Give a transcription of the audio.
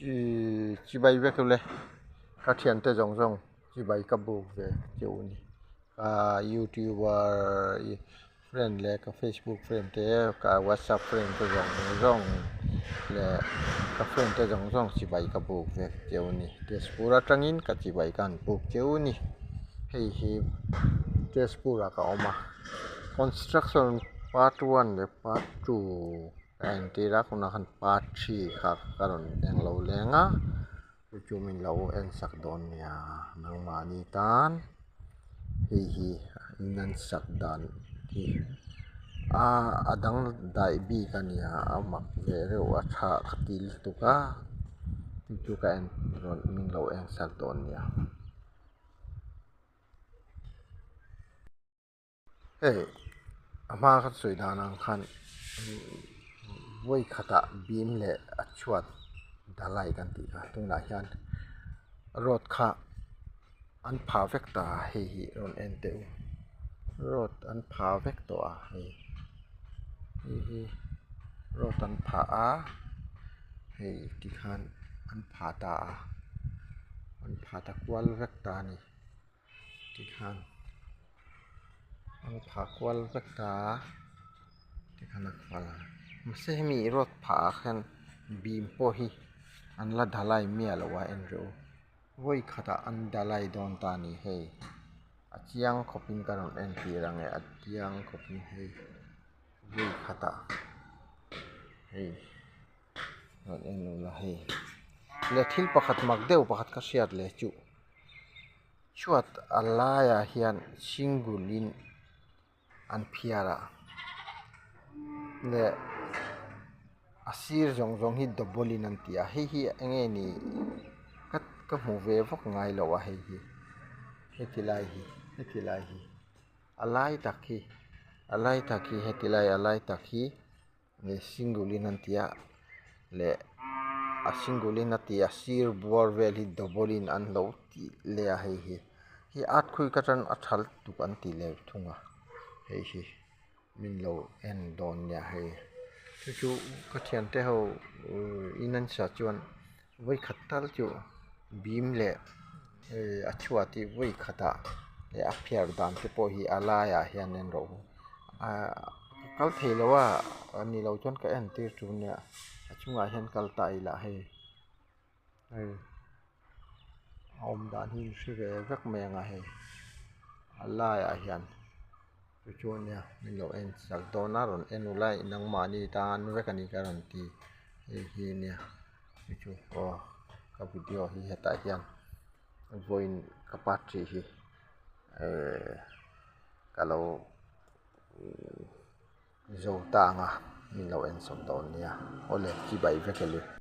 Chibai vek ule ka thiante zawng zawng chibai ka buk ve cheu a ni. Ka youtuber friend leh ka facebook friend te ka whatsapp friend te zawng zawng leh ka friend te zawng zawng chibai ka buk vek cheu a ni. Tezpur atangin ka chibai ka han buk cheu a ni. Hei hi Tezpur ah ka awm a construction part one leh part two. A entir a tunah khan part three kha ka rawn eng lo leng a chu chu min lo en sak dawn nia nangmahni tan hei hi in an sak dan hi ah a dang daih bik a nia a mak ve reuh a tha ka ti lutuk a chu chu ka en rawn min lo en sak dawn nia. Hei a hma ka sawi dan ang khan vawi khatah bim leh a chhuat dalai kan tih kha tunah hian road kha an phah vek ta a hei hi rawn en teh u road an phah vek tawh a hei hei hi road an phah a hei tikhan an phah ta a an phah ta kual vek ta a ni. Tikhan an phah kual vek ta a tikhan a kual a mahse hemi road phah ah hian bim pawh hi an la dhalai miah lo a en rawh u vawi khatah an dhalai dawn ta a ni hei a chiang khawp in ka rawn entir ang e a chiang khawp in hei vawi khatah hei rawn en ula hei leh thil pakhat mak deuh pakhat ka hriat leh chuh. Chhuat a laiah hian single in an phiar a leh a sir zawng zawng hi double in an ti a hei hi eng nge ni ka ka hmu ve vak ngai lo a hei hi heti lai hi heti lai hi a lai tak hi a lai tak hi heti lai a lai tak hi. Leh single in an ti a leh a single in a ti a sir bawr vel hi double in an lo tih leh a hei hi hi earthquake atang a tha lutuk an tih leh thung a hei hi min lo en dawn nia hei chu chu ka thiante ho in an sa chuan vawikhat tal chu bim leh a chhuat hi vawikhatah leh a phiar dan te pawh hi a laiah hian en rawh u ahh kal thei lo a ni lo chuan ka entir tur nia a chungah hian kal ta ila hei hei a awm dan hi in hre ve vek mai ang a hei a laiah hian chu chu ania min lo en chak dawn a rawn en ula nangmahni tan vek a ni ka rawn ti hei hi nia. Chu chu aw ka video hi hetah hian vawiin ka party hi ehh ka lo zo ta ang a min lo en sawm dawn nia awle chibai vek e le.